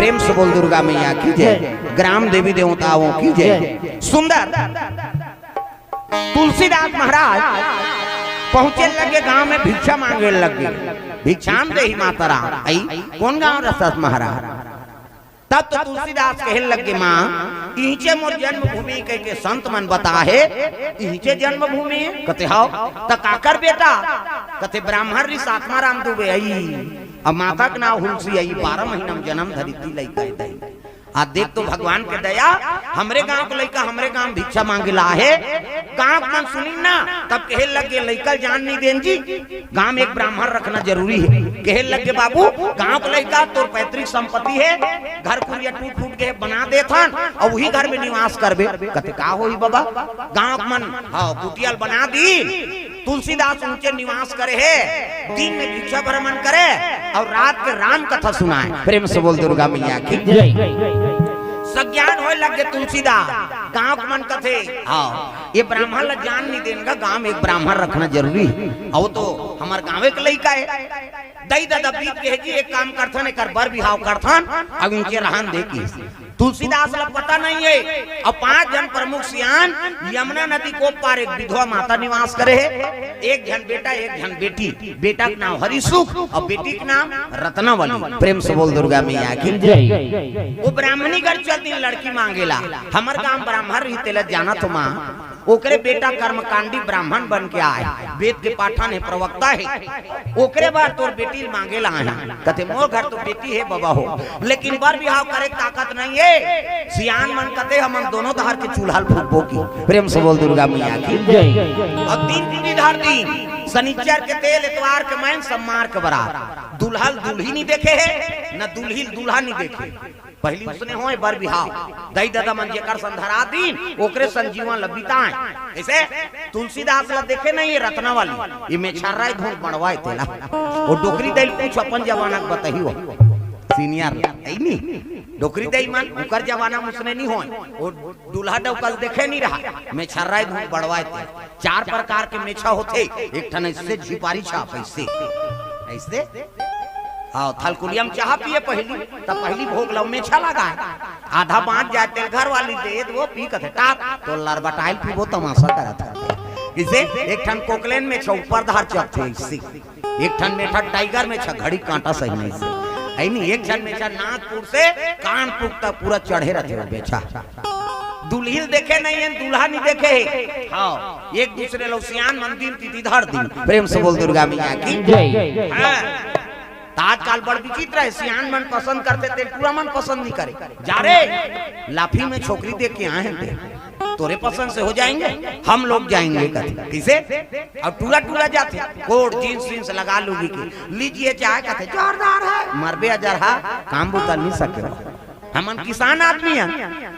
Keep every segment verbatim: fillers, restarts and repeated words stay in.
प्रेम से बोल दुर्गा मैया की जय। ग्राम देवी देवताओं की जय। सुंदर। तुलसीदास महाराज पहुंचे लगे गांव में, भिक्षा मांगे लगे। भिक्षाम देहि माता राम। आई, कौन गांव रसत महाराज? तब तो तुलसीदास कहे लगे, माँ, इहिचे मोर जन्मभूमि कह के संत मन बता हे, इहिचे जन्मभूमि हे। कथे, हव। त काकर बेटा? कथे, ब्राह्मण ऋषि आत्माराम दुबे। आई, अब माता के नाव हुलसी। आई, बारह महीना में जन्म धरी थी लइका हे। आ देख तो भगवान के दया, हमरे गांव के लइका हमरे गांव भिक्षा मांगे ला हे। गांव के मन सुनिन ना, तब कहे लगे, लइका जान नहीं देन जी, गांव में एक ब्राह्मण रखना जरूरी हे। कहे लगे, बाबू, गांव के लइका, तोर पैतृक संपत्ति हे, घर कुरिया टूट फूट के बना देथन, अउ उही घर में निवास करबे। कथे, का होही बाबा, गांव के मन, हाँ, कुटिया ल बना दी। तुलसीदास उहिचे निवास करे हे, दिन में भिक्षा भ्रमण करे अउ रात के राम कथा सुनाए। प्रेम से बोल दुर्गा मैया की जय। सज्ञान होय लगे तुलसीदास, गांव के मन कथे, हाँ, ये ब्राह्मण ला जान नहीं देन गा, गांव में एक ब्राह्मण रखना जरूरी हे। अउ तो हमर गांवे के लइका हे। दई ददा बीत गे हे जी, एक काम करथन, एकर बर बिहाव करथन, अब इनके रहन दे की। तुलसीदास ला पता नहीं हे। अब पांच झन प्रमुख सियान, यमुना नदी को पार एक विधवा माता निवास करे हे। एक झन बेटा, एक झन बेटी। बेटा के नाम हरिसुख अउ बेटी के नाम रत्नावली। प्रेम से बोल दुर्गा मैया की जय। वो ब्राह्मणी घर चल दिन लड़की मांगेला। हमर गांव ब्राह्मण रही, तेला जाना तो माँ, ओकरे बेटा कर्मकांडी ब्राह्मण बन के आए, वेद के पाठन हे, प्रवक्ता हे। ओकरे बर तोर बेटी ल मांगे ला आए हन। कथे, मोर घर तो बेटी हे बबा हो, लेकिन बर बिहाव करे के ताकत नहीं हे। सियान मन कथे, हमन दोनों डहर के चूल्हा ल फूकबो की। प्रेम से बोल दुर्गा मैया की जय। अब तीन तिथि धर दिन, शनिचर के तेल, एतवार के मैन, सोमवार के बरात। दूल्हा ल दूल्ही नहीं देखे हे, न दूल्ही ल दूल्हा नहीं देखे। पहिली उसने होय बर बिहाव, दई ददा मन जेकर संग धरा दिन, ओकरे संग जीवन ल बिताए। अइसे तुलसीदास ल देखे नहीं, ये रत्नावली, ये मेछर्रा धोंक बड़वाए तेला। वो डोकरी दई ल पूछ, अपन जमाना के बताही हो, senior ल, हे नी? डोकरी दई मन, ओकर जमाना में उसने नहीं होय। वो दूल्हा डौका ल देखे नहीं रहा, मेछर्रा धोंक बड़वाए तेला। चार प्रकार के मेछा होथे, एक ठन अइसे झिपारी छाप, अइसे, अइसे। हाँ, थलकुलिया में चाहा पिए पहिली, त पहिली भोग लव मेछा लगाए। आधा बांच जाए, तेल घर वाली दे दे, वो पी कथे टाप, तो लरबटाइल पीबो, तमाशा करत हे। इसे एक ठन कोकलेन मेछा ऊपर धार चढ़थे, अइसे। एक ठन मेछा टाइगर मेछा, घड़ी कांटा सही नहीं से। हे नी, एक ठन मेछा नाक पूर से कान पूर तक पूरा चढ़े रथे वो मेछा। दुल्हिन देखे नहीं हे, दूल्हा नहीं देखे हे। हाँ, एक दूसरे लो सियान मन दिन तिथि धर दिन। प्रेम से बोल दुर्गा मैया की जय। हाँ। त आजकल बड़ विचित्र हे, सियान मन पसंद करथे, तेल टूरा मन पसंद नहीं करे। जा रे, लाफी में छोकरी देख के आए हैं ते, तोरे पसंद से हो जाएंगे, हम लोग जाएंगे कथे। किसे? अब टूरा टूरा जाथे, कोट जींस वींस लगा लूगी के, लीजिए चाहे कथे, जोरदार है, मरबे अजरहा, काम बुता नहीं सके। हमन किसान आदमी हन,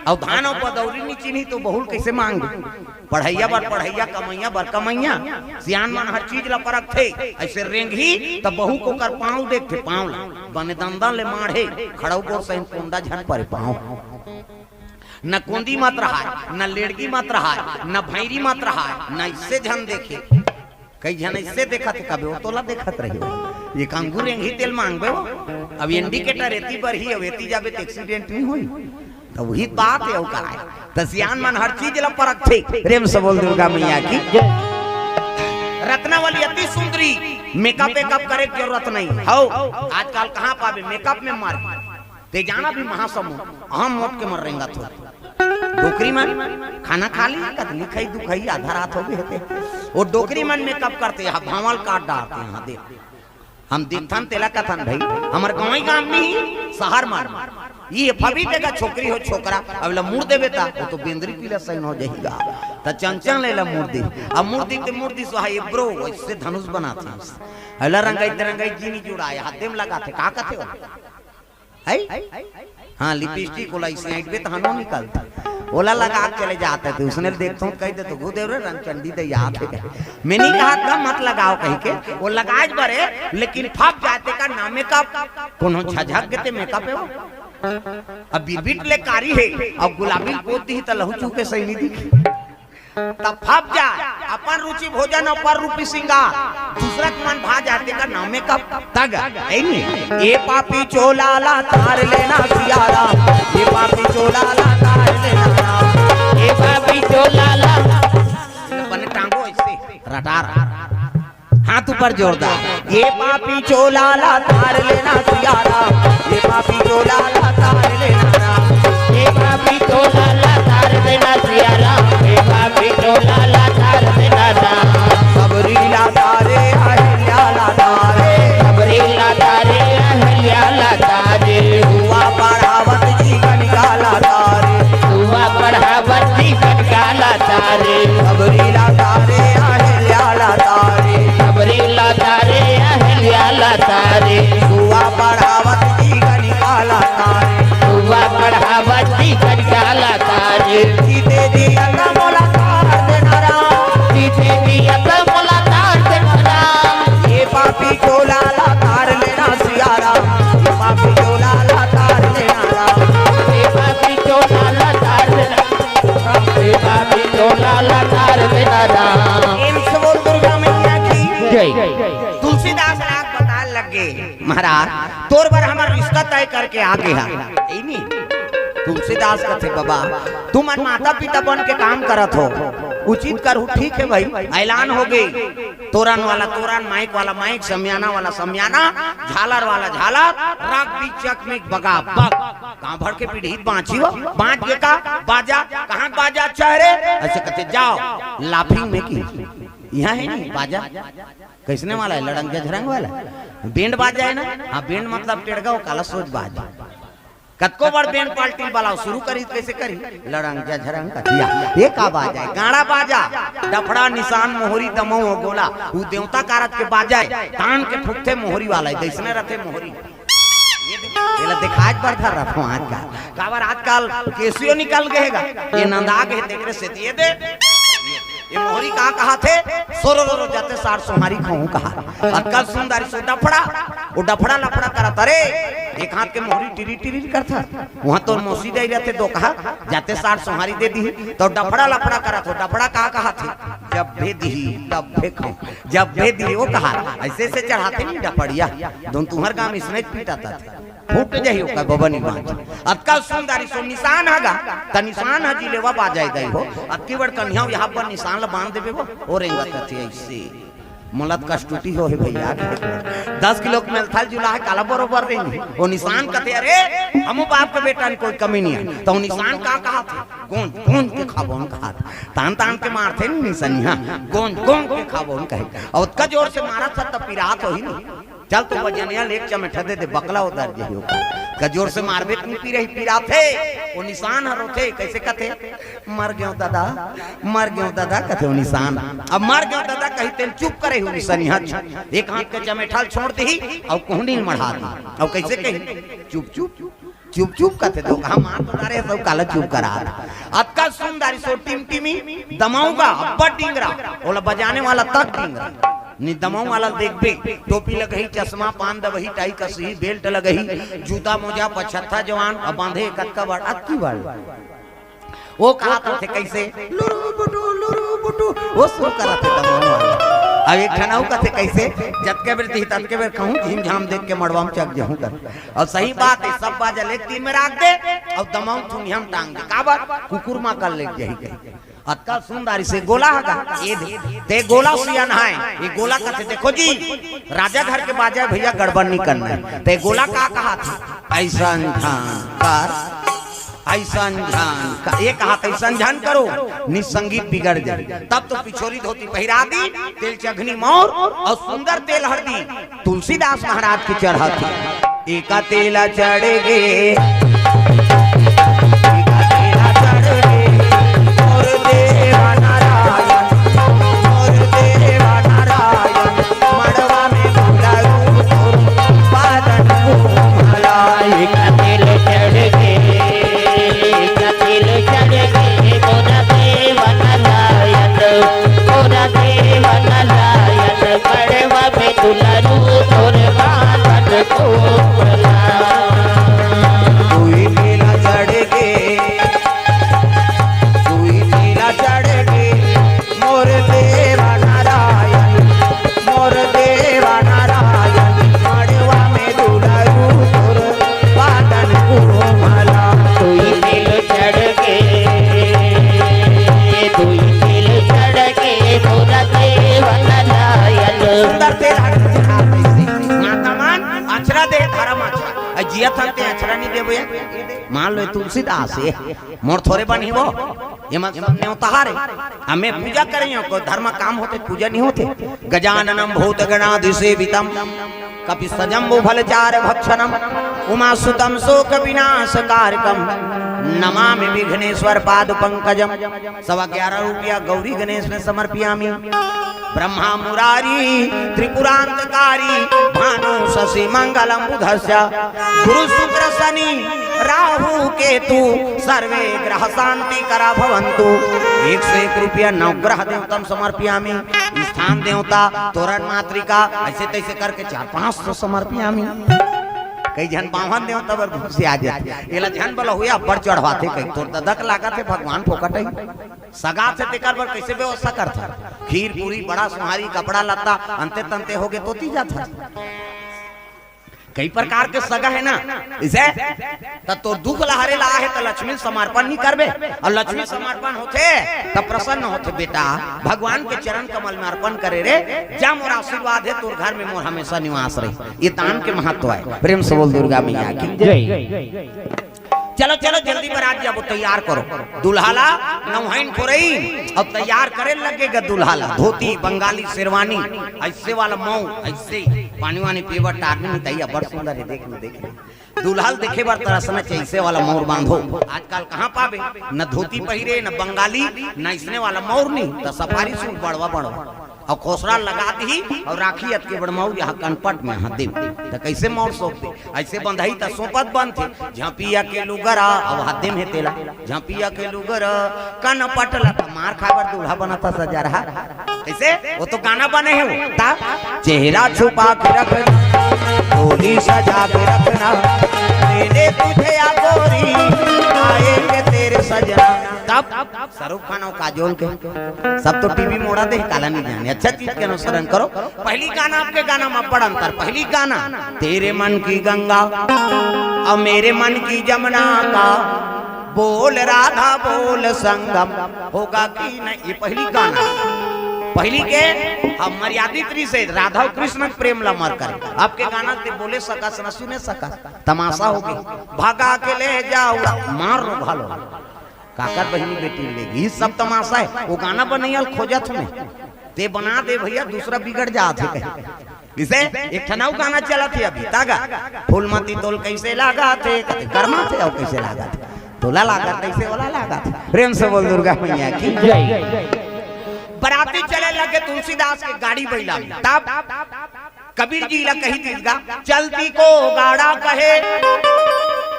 अउ धान अउ पदौरी नहीं चिन्ही तो बहुल कैसे मांगे? पढ़ैया बर पढ़ैया, कमैया बर कमैया। सियान मन हर चीज ला परखथे। अइसे रेंगही त बहू के ओकर पाँव देखथे, पाँव ला। बने दंदन ले माढ़े, खड़ऊ गोड़ सहित कोंदा झन परे पाँव। न कोंदी मत रहाय, न लेड़गी मत रहाय, न भैरी मत रहाय, न अइसे झन देखे। कई झन अइसे देखत हे, कबे वो तोला देखत रही। एक अंगुर रेंगही तेल मांगबे वो। अब indicator एती बरही, अब एती जाबे त accident नहीं होई। त उही बात हे, अउ काय? त सियान मन हर चीज ला परखथे। प्रेम से बोल दुर्गा मैया की। रत्नावली अति सुंदरी, makeup वेकअप करे के जरूरत नहीं। हव, आजकल कहाँ पाबे makeup में मार। ते जाना भी महासमुंद, हम मोट के मर रेंगत हो। डोकरी मन खाना खा ली, कतली खाई, दू खाई, आधा रात हो गए थे। वो डोकरी मन makeup करथे, यहाँ भांवल काट डारथे, यहाँ देख। हम देखथन तेला कथन भाई, हमर गाँव ही गाँव नहीं, शहर मन। ये फबी जगह छोकरी हो छोकरा, अब ला मुड़ देबे ता, वो तो बेंदरी पीला सैन हो जाहीगा। त चंचल ले ला मुड़ दे। अब मुड़ दी ते मुड़ दी सो, हाय bro, अइसे धनुष बनाथे। अइला रंगाई ते रंगाई जीनी जुड़ाए, हाथे में लगाथे, का कथे हो? है? हाँ, lipstick ओला अइसे ऐंठबे त हनो निकलथे। ओला लगा के चले जाथे, त उसने देखथों त कहि देथे, "गो देव रे, रंगचंडी दे याद हे।" मैं नहीं कहा था मत लगाओ कहि के, वो लगाए बरे, लेकिन फब जाथे का ना makeup, कोनो झझक के ते makeup हे वो। अब बिरबिट ले कारी हे, अब गुलाबी ल पोत दी त लहू चूके सही नहीं दिखी। तब फब जा, अपन रुचि भोजन अउ पर रूपी सिंगार, दूसरा के मन भा जाथे का ना makeup। तग, हे नी? ए पापी चोला ला तार लेना सिया, पर जोरदार। ये पापी चोला ला तार लेना सियारा, ये पापी चोला ला तार लेना राम। ये पापी चोला ला तार देना सियारा, ये पापी चोला ला तार देना राम। सबरी ला तारे, अहिल्या ला तारे। सबरी ला तारे, अहिल्या ला तारे। दुआ पढ़ावत जी कनिका ला तारे। दुआ पढ़ावत जी कनिका ला तारे। सबरी ला तारे, अहिल्या ला तारे। सबरी ला तारे, अहिल्या ला तारे। दुआ पढ़ावत जी कनिका ला तारे। दुआ पढ़ावत जी कनिका ला तारे। जीते जी अल्लाह मोला तार देना राम। जीते जी अल्लाह मोला तार देना राम। ये पापी चोला ला तार लेना सियारा, ये पापी चोला ला तार लेना राम। ये पापी चोला ला तार देना राम। ये पापी चोला ला तार देना राम। प्रेम से बोल दुर्गा मैया की जय। तुलसीदास राग बताए लग गे, महाराज, तोर बर हमर रिश्ता तय करके आ गे हा। यही नहीं, तुलसीदास कथे, "बाबा, तुमन माता पिता बन के काम करत हो, उचित करहू, ठीक है भाई, ऐलान हो गे, तोरन वाला तोरन, माइक वाला माइक, समियाना वाला समियाना, झालर वाला झालर, रग बीच चकमिक बगा बग।" गांव भर के पीढ़ी बांची हो, बांच गे का बाजा, कहाँ बाजा अच्छा है रे? ऐसे कथे, "जाओ लाफिंग में की, यहाँ है नहीं बाजा।" कैसने वाला है? लड़ंग झरंग वाला। बैंड बाजा है ना? हाँ, बैंड मतलब टेड़गा, वो काला सोच बाज। कतको बड़ बैंड पार्टी वाला शुरू करी, कैसे करी? लड़ंग झरंग का दिया। ये का बाजा है? गाड़ा बाजा। डफड़ा, निशान, मोहरी, दमऊ हो गोला। वो देवता कारत के बाजा है। तान के फुकथे मोहरी वाला है, जैसने रथे मोहरी। ये दे-, येला दिखाए बर धर रहा हूँ आजकल। काबर आजकल केसियो निकल गए गा। ये नंदा के देख रहे से दिए दे। ये मोहरी का कहा थे? सोरो रो रो जाते सार सोहारी खाऊं कहा। अतका सुंदर सो डफड़ा, वो डफड़ा लफड़ा करत, अरे, एक हाथ के मोहरी टिरी टिरी करता। वहां तो मौसी दे रहे थे दो कहा, जाते सार सोहारी दे दी, तो डफड़ा लफड़ा करत हो, डफड़ा का कहा थे? "जब भे दी, तब भे खाऊं, जब भे दी", वो कहा, ऐसे से चढ़ाते नहीं डफड़िया, दोन तुम्हर गांव इसने पीटा था। फूट जाही ओकर बबनी बांध। अतका सुंदर सो निशान हगा, त निशान ह जी लेवा बाजाय दई हो। अतकी बड़ कन्हैया यहाँ पर निशान ल बांध देबे वो, ओ रेंगत रथे ऐसे। मोला त कष्टुटी हो हे भैया। दस किलो के मेलथल जुला है, काला बरोबर रेंगी। वो निशान कथे, "अरे, हमू बाप के बेटा में कोई कमी नहीं है।" तो वो निशान का कहा थे? "गोंज, गोंज के खाबोन" कहा थे। तान, तान के मारथे नहीं निशानिया। "गोंज, गोंज के खाबोन" कहे। और अतका जोर से मारा था तब पिरात हो ही नहीं। चल तू बजनिया ले एक चमेठा दे दे, बकला उतर जाही ओकर। का जोर से मारबे त नहीं पीरही, पिराथे। वो निशान ह रोथे, कैसे कथे? "मर गयो दादा, मर गयो दादा," कथे वो निशान। अब "मर गयो दादा" कही तेन चुप करे हो निशानी हाथ। एक हाथ के चमेठा ल छोड़ दी और कोहनी ल मढ़ा दी। और कैसे कही? "चुप चुप, चुप चुप" कथे, तो कहा मार तो डारे सब काला चुप करा। अतका सुंदर सो टिमटिमी दमाऊंगा, अब्बड़ डिंगरा, ओला बजाने वाला तक डिंगरा। नि दमाऊ वाला देखबे, टोपी लगही, चश्मा, पान दबही, टाई कसही, बेल्ट लगही, जूता मोजा, पछत्था जवान, अब बांधे कतका बड़, अतकी बड़। वो कहा था थे कैसे? "लुरु बुटु, लुरु बुटु", वो शुरू करा थे दमाऊ वाला। अब एक ठन अउ कथे कैसे? "जतके बेर दिही, ततके बेर खाहूं, झीम झाम देख के मड़वा में चक जहूं" कर। और सही बात है, सब बाजा ले तीन में राख दे, और दमाऊ थुनिया में टांग दे। काबर? कुकुर मां कर ले जाही कही। अतका सुंदर से गोला हगा, ये दे, ते गोला सियान है, ये गोला कथे, "देखो जी, राजा घर के बाजा भैया गड़बड़ नहीं करना है।" ते गोला का कहा था? "ऐसा ध्यान कर, ऐसा ध्यान कर," ये कहा था, "ऐसा ध्यान करो, नि संगीत बिगड़ जाए।" तब तो पिछोरी धोती पहिरा दी, तेल चघनी मौर और सुंदर तेल हरदी। तुलसीदास महाराज की चढ़त हे। एका तेला चढ़ गे, एका तेला चढ़ गे, मोर देवा नारायण, मोर देवा नारायण, मड़वा में दुलरू तोर पादन को भला। एका तेल चढ़ गे, एका तेल चढ़ गे, मोर देवा नारायण, मोर देवा नारायण, मड़वा में दुलरू तोर बात को भला। दुई तेला चढ़ गे, दुई तेला चढ़ गे, मोर देवा नारायण, मोर देवा नारायण, मड़वा में दुलरू तोर बादन को भला। दुई तेल चढ़ गे, दुई तेल चढ़ गे, मोर देवा नारायण। सुंदर तेल नहीं देबो यार। मान लो, ये तुलसीदास हे, मोर थोरे बन ही वो, ये मत सब नेवता हरे। हमें पूजा करें, कोई धर्म काम होथे, पूजा नहीं होथे। गजाननं भूतगणादिसेवितम्, कपित्थजम्बूफलचारुभक्षणम्, उमासुतं शोकविनाशकारकम्, नमामि विघ्नेश्वर पाद पंकजम। सवा ग्यारह रुपया गौरी गणेश में समर्पियामी। ब्रह्मा मुरारी त्रिपुरांतकारी, भानु शशि मंगलम बुधस्य, गुरु शुक्र शनि राहु केतु, सर्वे ग्रह शांति करा भवंतु। एक सौ एक रुपया नवग्रह देवतम समर्पियामी। स्थान देवता, तोरण मातृका, ऐसे तैसे करके चार पांच सौ समर्पियामी। कई झन बावन देवता बर घुसिया जाथे, एला झन बला हुए अब्बड़ चढ़वाथे, कई तोर ददक लागत हे भगवान फोकट हे। सगा थे तेकर बर कैसे व्यवस्था करथा? खीर पूरी, बड़ा सुहारी, कपड़ा लत्ता, अंते तंते होगे तोती जाथा। कई प्रकार के सगा हे ना, इसे त तोर दुख लहरे ला आहे त लक्ष्मी समर्पण नहीं करबे, और लक्ष्मी समर्पण होथे त प्रसन्न होथे। बेटा, भगवान के चरण कमल में अर्पण करे रे, जा मोर आशीर्वाद हे तोर घर में, मोर हमेशा निवास रही। ये दान के महत्व हे। प्रेम से बोल दुर्गा मैया की। जय। चलो चलो, जल्दी बरात जाबो, तैयार करो। दूल्हा ला नवहाइन खोरई, अब तैयार करे लगेगा दूल्हा ला। धोती, बंगाली शेरवानी, ऐसे वाला मऊ, ऐसे पानी वानी पीबर टारनी नहीं तैया, बड़ सुंदर हे, देख लो, देख लो। दूल्हा ल देखे बर तरसना चाहिए, ऐसे वाला मौर बांधो। आजकल कहाँ पाबे, न धोती पहिरे, न बंगाली, न इसने वाला मौर नहीं, त सफारी सूट बड़वा बड़वा। अउ खोसरा लगा दिही अउ राखी अतके बड़ मौर यहाँ कनपट में हाथ दे, त कैसे मौर सौंप दे? ऐसे बंधई त सौंपत बनथे। झपिया के लुगरा अउ हाथ दे में तेला, झपिया के लुगरा कनपट ला त मार खाए बर दूल्हा बनत सजा रहा। कैसे? वो तो गाना बने हे वो। तब चेहरा छुपा के रखना, डोली सजा के रखना, लेने तुझे या गोरी, आएंगे तेरे सजना। तब शाहरुख खान अउ काजोल के सब तो टीवी मोड़ा दे, काला नहीं जाने। अच्छा चीज के अनुसरण करो। पहली गाना, अब के गाना में बड़ अंतर। पहली गाना तेरे मन की गंगा और मेरे मन की जमुना का, बोल राधा बोल संगम होगा कि नहीं। ये पहली गाना, पहली के हम मर्यादित री से राधा अउ कृष्ण के प्रेम ला मर करे। अब के गाना ते बोले सकस न सुने सकस, तमाशा होगे। भगा के ले जाओ, मार लो भालो। काकर बहिनी बेटी लेगी, ये सब तमाशा हे। वो गाना बनैया ल खोजत में ते बना दे भैया, दूसरा बिगड़ जात हे कहीं। जैसे एक ठन अउ गाना चलत हे अभी, तागा, फूलमती तोल कैसे लागा थे, कते कर्मा थे अउ कैसे लागा थे, तोला लागा थे, कैसे वाला लागा थे। प्रेम से बोल दुर्गा मैया की। जय। बराती चले लगे तुलसीदास के गाड़ी बैला में। तब कबीर जी ला कही दिस गा, चलती को गाड़ा कहे,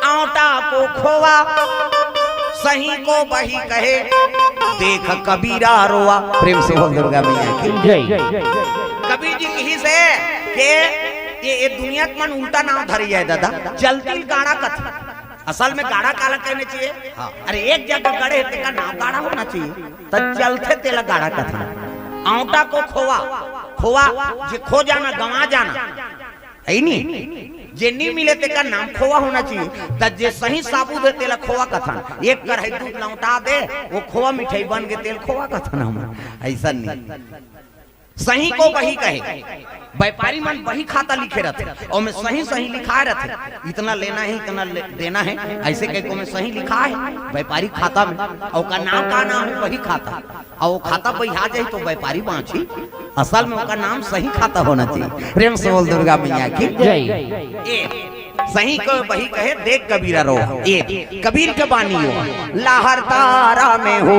आंवटा को खोवा, सही को बही कहे, देख कबीरा रोवा। प्रेम से बोल दुर्गा मैया की। जय। कबीर जी कही से के ये, ये दुनिया के मन उल्टा नाम धरी जाए दादा, चलती गाड़ा कथे। असल में गाड़ा काला कहना चाहिए? हाँ। अरे एक जगह गड़े हे, तेका नाम गाड़ा होना चाहिए, त चलथे तेला गाड़ा कथन। आंवटा को खोवा, खोवा जे खो जाना, गंवा जाना, हे नी? जे नी मिले तेका नाम खोवा होना चाहिए। त जे सही साबुत हे तेला खोवा कथन। एक कढ़ाई दूध लौटा दे, वो खोवा मिठाई बन के तेल खोवा कथन हम। ऐसा नहीं। सही को बही कहे, व्यापारी मन बही खाता लिखे रथे, ओमे सही सही लिखाए रथे, इतना लेना हे, इतना ले, देना हे, ऐसे कह के ओमे सही लिखा हे व्यापारी खाता में, अउ ओकर नाम का नाम हे, बही खाता, अउ वो खाता बहिहा जाही तो व्यापारी बाँची। असल में ओकर नाम सही खाता होना चाहिए। प्रेम से बोल दुर्गा मैया की। जय। ए, सही को बही कहे, देख कबीरा रो। ए, कबीर के बानी हो, लहर तारा में हो,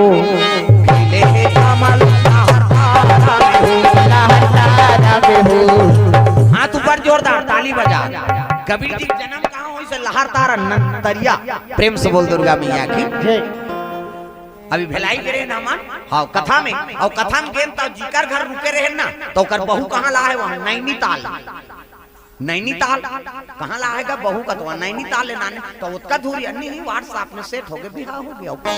खिले हे कमल लहर तारा में हो, लहर तारा में हो। हाथ ऊपर जोरदार ताली बजा। कबीर जी के जन्म कहाँ होइस हे? लहर तारा नंतरिया। प्रेम से बोल दुर्गा मैया की। जय। अभी भेलाई गे रहे ना मन, हाँ, कथा में, अउ कथा में गेन त जिकर घर रुके रहे ना, त ओकर बहू कहाँ ला हे? वहाँ नैनीताल। नैनीताल कहाँ ला हे गा? बहू कथवा नैनीताल ले नाने, त ओतका दूरी अन्नी ही WhatsApp में set होगे, बिहाव होगे।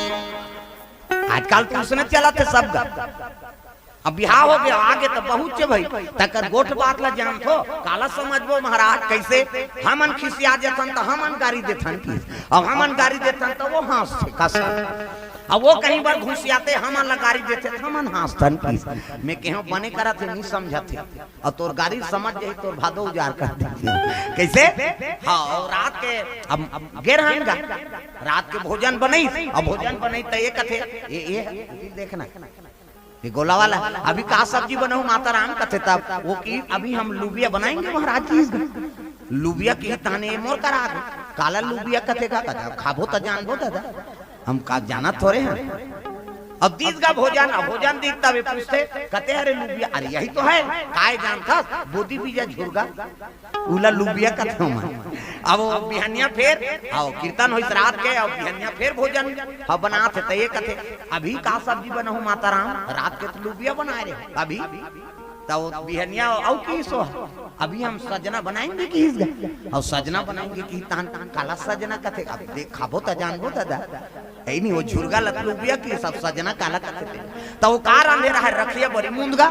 आजकल तो उसने चलत हे सब गा। अब बिहाव हो गया, आगे तो बहुत चे भाई, तकर गोठ बात ला जानथो, काला समझबो महाराज, कैसे हमन खिसिया जथन तो हमन गारी देथन किस, अब हमन गारी देथन तो वो हाँसथे कस, अब वो कहीं बार घुसियाथे हमन ला गारी देथे तो हमन हाँसथन किस। मैं कहेंव बने करथे, नहीं समझथे, अब तोर गारी समझ जाही तोर भादो उजार कर देथे। कैसे? हाँ, अउ रात के अब, अब गेर हन गा, रात के भोजन बनइस, अब भोजन बनइस त ये कथे, ये, ये, ये देखना, ये गोला वाला, अभी का सब्जी बनाऊं माता राम कथे, तब वो कि अभी हम लुबिया बनाएंगे महाराज जी। लुबिया किही ताने मोर करा दे, काला लुबिया कथे का कथे, खाबो त जानबो दादा, हम का जानत थोरे हन। अब दीस गा भोजन, अब भोजन दीस तब ये पूछथे, कथे अरे लुबिया, अरे यही तो है, काय जानथस, बोदी बीजा झुरगा। उला लुबिया कथे ओमन। अब वो बिहनिया फेर, अब कीर्तन होइस रात के, अब बिहनिया फेर भोजन ह बनाथे, त ये कथे, अभी का सब्जी बनाहूं माता राम, रात के त लुबिया बनाए रहे, अभी त वो बिहनिया अउ किहिस, अभी हम सजना बनाएंगे किहिस गा, अउ सजना बनाएंगे किहिस तान, काला सजना कथे, अब देख खाबो त जानबो दादा। ए नहीं, वो झुरगा ल त लुबिया किहिस, अब सजना काला कथे। त वो का रांधे रहय, रखिया बरी मुंदगा।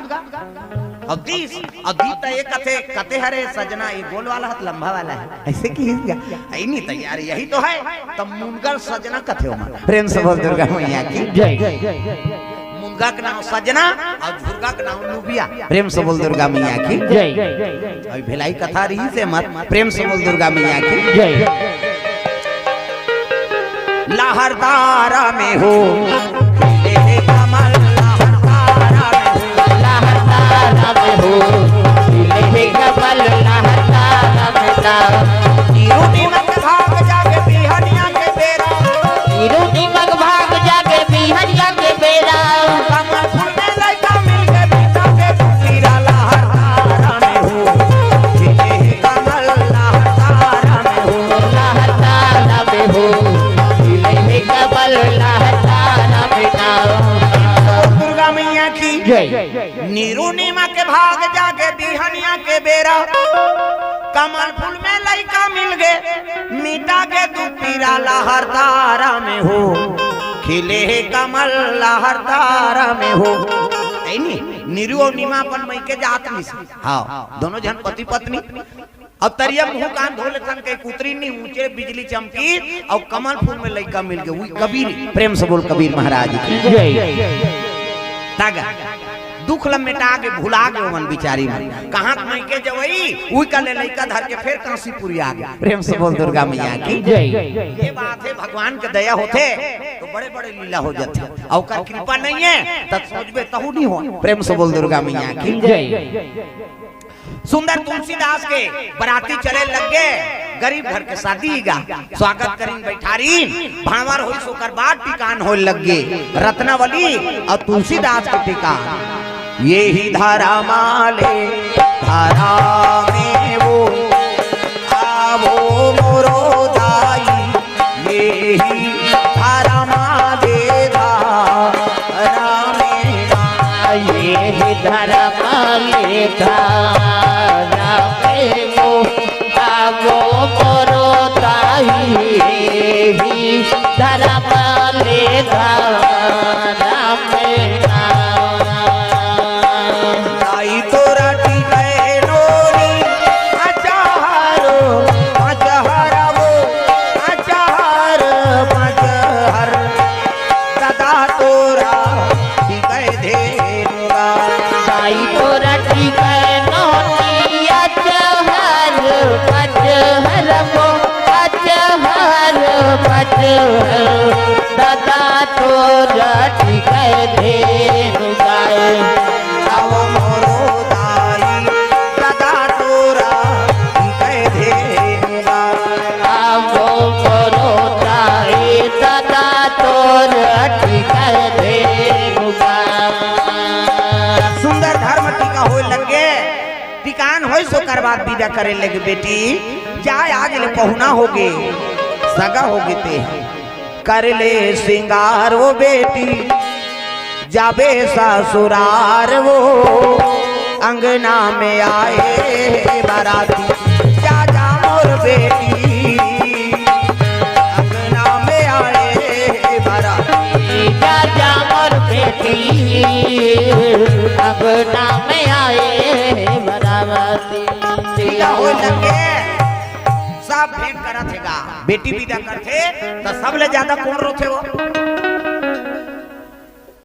अब दीस, अब दीस त ये कथे, कथे हरे सजना, ये गोल वाला ह त लंबा वाला है, ऐसे किहिस गा। ए नहीं त यार, यही तो है। त मुंदगा ल सजना कथे ओमन। प्रेम से बोल दुर्गा मैया की। जय। मुंदगा के नाम सजना अउ झुरगा के नाम लुबिया। प्रेम से बोल दुर्गा मैया की। जय। अभी भिलाई कथा रहिसे मत, प्रेम से बोल दुर्गा मैया की। जय। लहरदारा में हो, ए कमल लहरदारा में हो। लहरदारा में हो, ए कमल लहरदारा में हो। नीरू नीमक भाग जागे बिहनिया के बेरा। नीरू नीमक भाग जागे बिहनिया के बेरा। कमल फूल में लइका मिल के बीता के पीरा लहरदारा में हो। ए कमल लहरदारा में हो। लहरदारा में हो। ए कमल लहरदारा में हो। दुर्गा मैया की जय। नीरू नीमक भाग जागे बिहनिया के बेरा। कमल फूल में लइका मिल गे, मिटा के तू पीरा लहरदारा में हो। खिले हे कमल लहरदारा में हो। ए नहीं, नीरू अउ नीमा अपन मइके जात रहिस। हाँ, दोनों झन पति पत्नी। अब तरिया मुंह कान धो लेथन, कहीं कुतरी नहीं, ऊंचे बिजली चमकी, अउ कमल फूल में लइका मिल गे, उही कबीर, प्रेम से बोल कबीर महाराज की। जय। तागा, दुख ल मेटा के भुला गे ओमन बिचारी मन। कहाँ के मइके जवई, उही का ले लइका धर के फेर कांसीपुरी आ गे। प्रेम से बोल दुर्गा मैया की। जय। ये बात है, भगवान के दया होथे, तो बड़े-बड़े लीला हो जाथे। अउ ओकर कृपा नहीं है, त सोचबे तहू नहीं हो। प्रेम से बोल दुर्गा मैया की। जय। सुंदर तुलसीदास के बराती चले लग गे, गरीब घर के शादी गा, स्वागत करिन बैठारिन, भांवर होइस ओकर बाद टिकान होय लग गे, रत्नावली अउ तुलसीदास के टिकान। ये ही धरा माले धरा में वो, आवो मोरो दाई, ये ही धरा माले धरा में। ये ही धरा माले धरा में वो, आवो मोरो दाई, ये ही धरा माले धरा में। दाई तोरा टिकै नोनी, अचारो, अचहर वो, अचार, अचहर। दादा तोरा टिकै धेनुगा। दाई तोरा टिकै नोनी, अचहर, अचहर वो, अचहर, अचहर। दादा तोरा टिकै धेनुगा। आवो मोरो दाई, दादा तोरा टिकै धेनुगा। आवो मोरो दाई, दादा तोरा टिकै धेनुगा। सुंदर धर्म टीका होय लग गे, टिकान होइस ओकर बाद बिदा करे लगे, बेटी जा, आज ले पहुना होगे, सगा होगे ते। कर ले सिंगार वो बेटी, जाबे ससुरार वो, अंगना में आए हे बराती। जा जा मोर बेटी, अंगना में आए हे बराती। जा जा मोर बेटी, अब नाम आए बराबती। बिदा होय लगे, सब भेंट करत हे गा। बेटी बिदा करथे त सबले ज्यादा कोन रोथे हो?